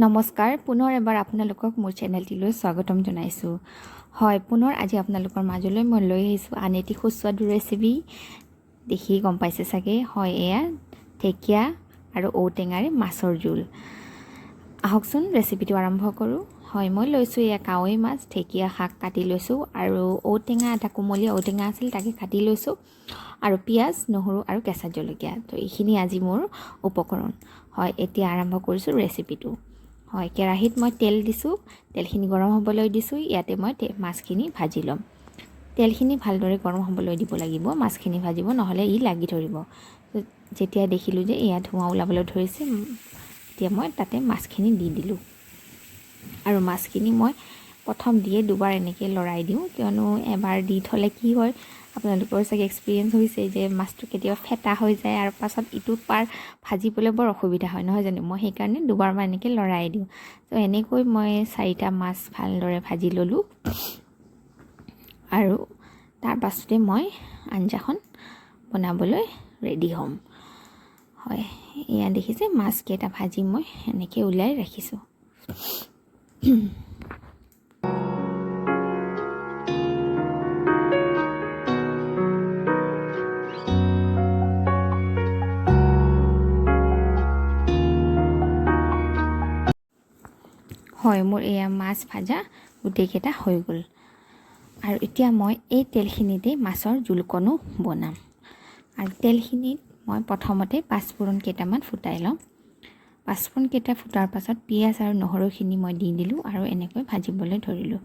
নমস্কাৰ, পুনৰ এবাৰ আপোনালোকক মোৰ চেনেলটিলৈ স্বাগতম জনাইছোঁ। হয়, পুনৰ আজি আপোনালোকৰ মাজলৈ মই লৈ আহিছোঁ আন এটি সুস্বাদু ৰেচিপি। দেখি গম পাইছে চাগে। হয়, এয়া ঢেকীয়া আৰু ঔটেঙাৰে মাছৰ জোল। আহকচোন, ৰেচিপিটো আৰম্ভ কৰোঁ। হয়, মই লৈছোঁ এয়া কাৱৈ মাছ, ঢেকীয়া শাক কাটি লৈছোঁ আৰু ঔটেঙা এটা কোমলীয়া ঔটেঙা আছিল, তাকে কাটি লৈছোঁ আৰু পিঁয়াজ, নহৰু আৰু কেঁচা জলকীয়া। তো এইখিনি আজি মোৰ উপকৰণ। হয়, এতিয়া আৰম্ভ কৰিছোঁ ৰেচিপিটো। হয়, কেৰাহীত মই তেল দিছোঁ। তেলখিনি গৰম হ'বলৈ দিছোঁ। ইয়াতে মই মাছখিনি ভাজি ল'ম। তেলখিনি ভালদৰে গৰম হ'বলৈ দিব লাগিব মাছখিনি ভাজিব, নহ'লে ই লাগি ধৰিব। যেতিয়া দেখিলোঁ যে এয়া ধোঁৱা ওলাবলৈ ধৰিছে, তেতিয়া মই তাতে মাছখিনি দি দিলোঁ। আৰু মাছখিনি মই প্ৰথম দিয়ে দুবাৰ এনেকৈ লৰাই দিওঁ, কিয়নো এবাৰ দি থ'লে কি হয়, আপোনালোকৰ চাগে এক্সপিৰিয়েঞ্চ হৈছে যে মাছটো কেতিয়াবা ফেটা হৈ যায় আৰু পাছত ইটো পাৰ ভাজিবলৈ বৰ অসুবিধা হয়, নহয় জানো? মই সেইকাৰণে দুবাৰমান এনেকৈ লৰাই দিওঁ। তো এনেকৈ মই চাৰিটা মাছ ভালদৰে ভাজি ল'লোঁ আৰু তাৰ পাছতে মই আঞ্জাখন বনাবলৈ ৰেডি হ'ম। হয়, এয়া দেখিছে, মাছকেইটা ভাজি মই এনেকৈ উলিয়াই ৰাখিছোঁ। হয়, মোৰ এয়া মাছ ভাজা গোটেইকেইটা হৈ গ'ল আৰু এতিয়া মই এই তেলখিনিতেই মাছৰ জোলকণো বনাম। আৰু তেলখিনিত মই প্ৰথমতে পাঁচফোৰণ কেইটামান ফুটাই ল'ম। পাঁচফোৰণ কেইটা ফুটাৰ পাছত পিঁয়াজ আৰু নহৰুখিনি মই দি দিলোঁ আৰু এনেকৈ ভাজিবলৈ ধৰিলোঁ।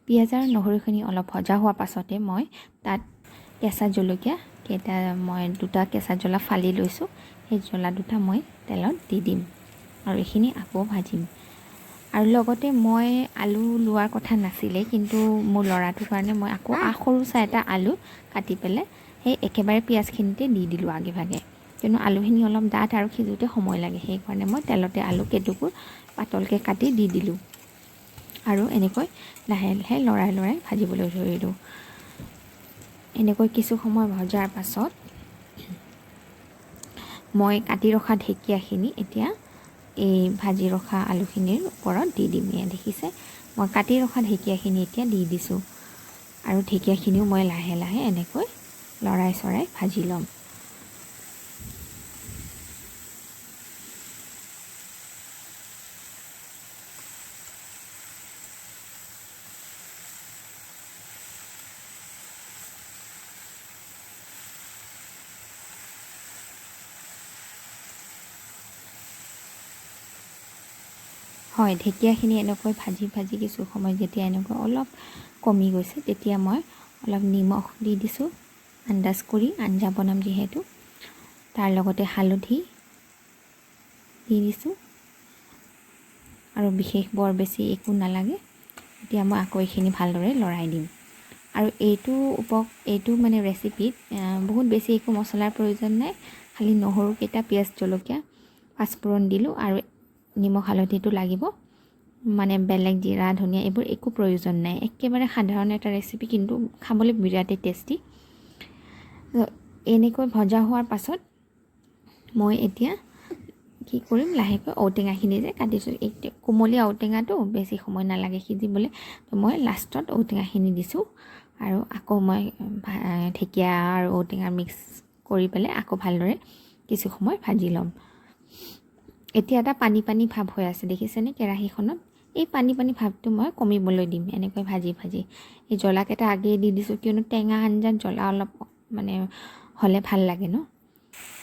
পিঁয়াজ আৰু নহৰুখিনি অলপ ভজা হোৱাৰ পাছতে মই তাত কেঁচা জলকীয়া কেইটা, মই দুটা কেঁচা জ্বলা ফালি লৈছোঁ, সেই জ্বলা দুটা মই তেলত দি দিম আৰু এইখিনি আকৌ ভাজিম। আৰু লগতে মই আলু লোৱাৰ কথা নাছিলে, কিন্তু মোৰ ল'ৰাটোৰ কাৰণে মই আকৌ সৰু চাই এটা আলু কাটি পেলাই সেই একেবাৰে পিঁয়াজখিনিতে দি দিলোঁ আগে ভাগে, কিয়নো আলুখিনি অলপ ডাঠ আৰু সিজোঁতে সময় লাগে। সেইকাৰণে মই তেলতে আলু কেইটুকুৰ পাতলকৈ কাটি দি দিলোঁ আৰু এনেকৈ লাহে লাহে লৰাই লৰাই ভাজিবলৈ ধৰিলোঁ। এনেকৈ কিছু সময় ভজাৰ পাছত মই কাটি ৰখা ঢেকীয়াখিনি এতিয়া এই ভাজি ৰখা আলুখিনিৰ ওপৰত দি দিম। এয়া দেখিছে, মই কাটি ৰখা ঢেকীয়াখিনি এতিয়া দি দিছোঁ আৰু ঢেকীয়াখিনিও মই লাহে লাহে এনেকৈ লৰাই চৰাই ভাজি ল'ম। হয়, ঢেকীয়াখিনি এনেকৈ ভাজি ভাজি কিছু সময় যেতিয়া এনেকৈ অলপ কমি গৈছে, তেতিয়া মই অলপ নিমখ দি দিছোঁ, আন্দাজ কৰি, আঞ্জা বনাম যিহেতু। তাৰ লগতে হালধি দি দিছোঁ আৰু বিশেষ বৰ বেছি একো নালাগে। এতিয়া মই আকৌ এইখিনি ভালদৰে লৰাই দিম। আৰু এইটো মানে ৰেচিপিত বহুত বেছি একো মছলাৰ প্ৰয়োজন নাই, খালি নহৰুকেইটা, পিঁয়াজ, জলকীয়া, পাঁচফোৰণ দিলোঁ আৰু নিমখ হালধিটো লাগিব, মানে বেলেগ জিৰা ধনিয়া এইবোৰ একো প্ৰয়োজন নাই। একেবাৰে সাধাৰণ এটা ৰেচিপি, কিন্তু খাবলৈ বিৰাটেই টেষ্টি। এনেকৈ ভজা হোৱাৰ পাছত মই এতিয়া কি কৰিম, লাহেকৈ ঔটেঙাখিনি যে কাটিছোঁ, এই কোমলীয়া ঔটেঙাটো বেছি সময় নালাগে সিজিবলৈ, তো মই লাষ্টত ঔটেঙাখিনি দিছোঁ আৰু আকৌ মই ঢেকীয়া আৰু ঔটেঙা মিক্স কৰি পেলাই আকৌ ভালদৰে কিছু সময় ভাজি ল'ম। এতিয়া এটা পানী পানী ভাৱ হৈ আছে, দেখিছেনে কেৰাহীখনত? এই পানী পানী ভাৱটো মই কমিবলৈ দিম এনেকৈ ভাজি ভাজি। এই জ্বলাকেইটা আগেয়ে দি দিছোঁ, কিয়নো টেঙা আঞ্জাত জ্বলা অলপ মানে হ'লে ভাল লাগে ন।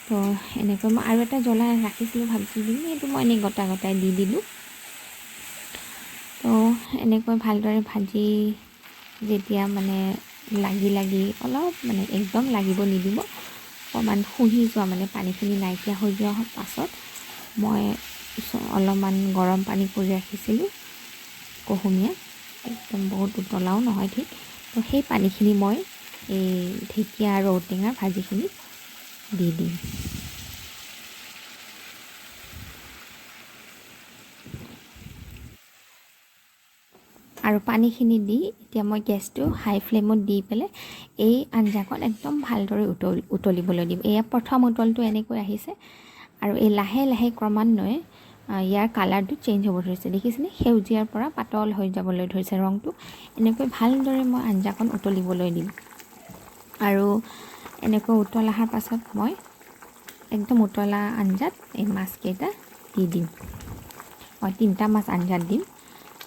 তো এনেকৈ মই আৰু এটা জ্বলা ৰাখিছিলোঁ, ভাবিছিলোঁ দিম, সেইটো মই এনেই গোটা গোটাই দি দিলোঁ। তো এনেকৈ ভালদৰে ভাজি যেতিয়া মানে লাগি লাগি অলপ, মানে একদম লাগিব নিদিব, অকণমান শুহি যোৱা, মানে পানীখিনি নাইকিয়া হৈ যোৱা পাছত মই অলপমান গৰম পানী কৰি ৰাখিছিলোঁ, কুহুমীয়া, একদম বহুত উতলাও নহয় ঠিক। তো সেই পানীখিনি মই এই ঢেকীয়া আৰু ঔটেঙাৰ ভাজিখিনি দি দিম। আৰু পানীখিনি দি এতিয়া মই গেছটো হাই ফ্লেমত দি পেলাই এই আঞ্জাকণ একদম ভালদৰে উতলিবলৈ দিম। এয়া প্ৰথম উতলটো এনেকৈ আহিছে আৰু এই লাহে লাহে ক্ৰমান্বয়ে ইয়াৰ কালাৰটো চেঞ্জ হ'ব ধৰিছে। দেখিছেনে, সেউজীয়াৰ পৰা পাতল হৈ যাবলৈ ধৰিছে ৰংটো। এনেকৈ ভালদৰে মই আঞ্জাকণ উতলিবলৈ দিম আৰু এনেকৈ উতল অহাৰ পাছত মই একদম উতলা আঞ্জাত এই মাছকেইটা দি দিম। মই 3টা মাছ আঞ্জাত দিম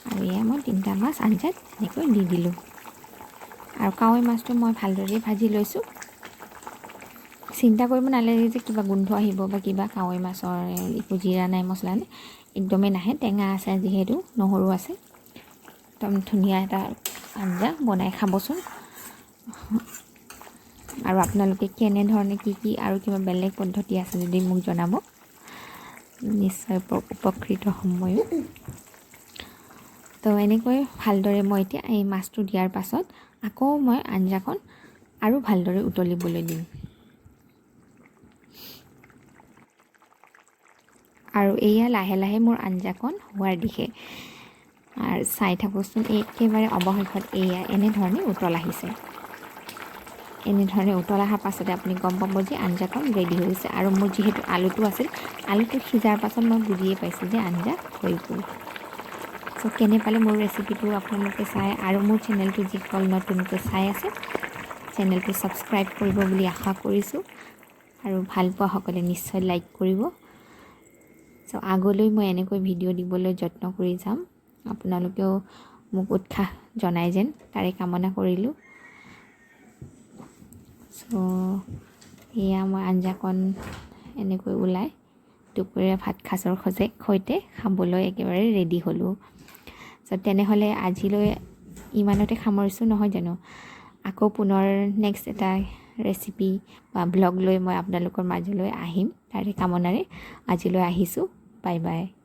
আৰু এয়া মই 3টা মাছ আঞ্জাত এনেকৈ দি দিলোঁ। আৰু কাৱৈ মাছটো মই ভালদৰে ভাজি লৈছোঁ। চিন্তা কৰিব নালাগে যে কিবা গোন্ধ আহিব বা কিবা, কাৱৈ মাছৰ একো জিৰা নাই, মছলা নাই, একদমেই নাহে। টেঙা আছে যিহেতু, নহৰু আছে। একদম ধুনীয়া এটা আঞ্জা বনাই খাবচোন। আৰু আপোনালোকে কেনেধৰণে কি কি আৰু কিবা বেলেগ পদ্ধতি আছে যদি মোক জনাব, নিশ্চয় উপকৃত হ'ম ময়ো। তো এনেকৈ ভালদৰে মই এতিয়া এই মাছটো দিয়াৰ পাছত আকৌ মই আঞ্জাখন আৰু ভালদৰে উতলিবলৈ দিম। আৰু এয়া লাহে লাহে মোৰ আঞ্জাকণ হোৱাৰ দিশে। আৰু চাই থাকোঁচোন, একেবাৰে অৱশেষত এয়া এনেধৰণে উতল আহিছে। এনেধৰণে উতল অহাৰ পাছতে আপুনি গম পাব যে আঞ্জাকণ ৰেডি হৈ গৈছে। আৰু মোৰ যিহেতু আলুটো আছিল, আলুটো সিজাৰ পাছত মই বুজিয়ে পাইছোঁ যে আঞ্জা হৈ গ'ল। চ' কেনে পালে মোৰ ৰেচিপিটো আপোনালোকে চাই, আৰু মোৰ চেনেলটো যিসকল নতুনকৈ চাই আছে, চেনেলটো ছাবস্ক্ৰাইব কৰিব বুলি আশা কৰিছোঁ। আৰু ভাল পোৱাসকলে নিশ্চয় লাইক কৰিব। চ' আগলৈ মই এনেকৈ ভিডিঅ' দিবলৈ যত্ন কৰি যাম। আপোনালোকেও মোক উৎসাহ জনাই যেন তাৰে কামনা কৰিলোঁ। চ' এয়া মই আঞ্জাকণ এনেকৈ ওলাই দুপৰীয়া ভাত সাজৰ সৈতে খাবলৈ একেবাৰে ৰেডি হ'লোঁ। চ' তেনেহ'লে আজিলৈ ইমানতে সামৰিছোঁ, নহয় জানো? আকৌ পুনৰ নেক্সট এটা ৰেচিপি বা ব্লগ লৈ মই আপোনালোকৰ মাজলৈ আহিম, তাৰে কামনাৰে আজিলৈ আহিছোঁ। Bye bye.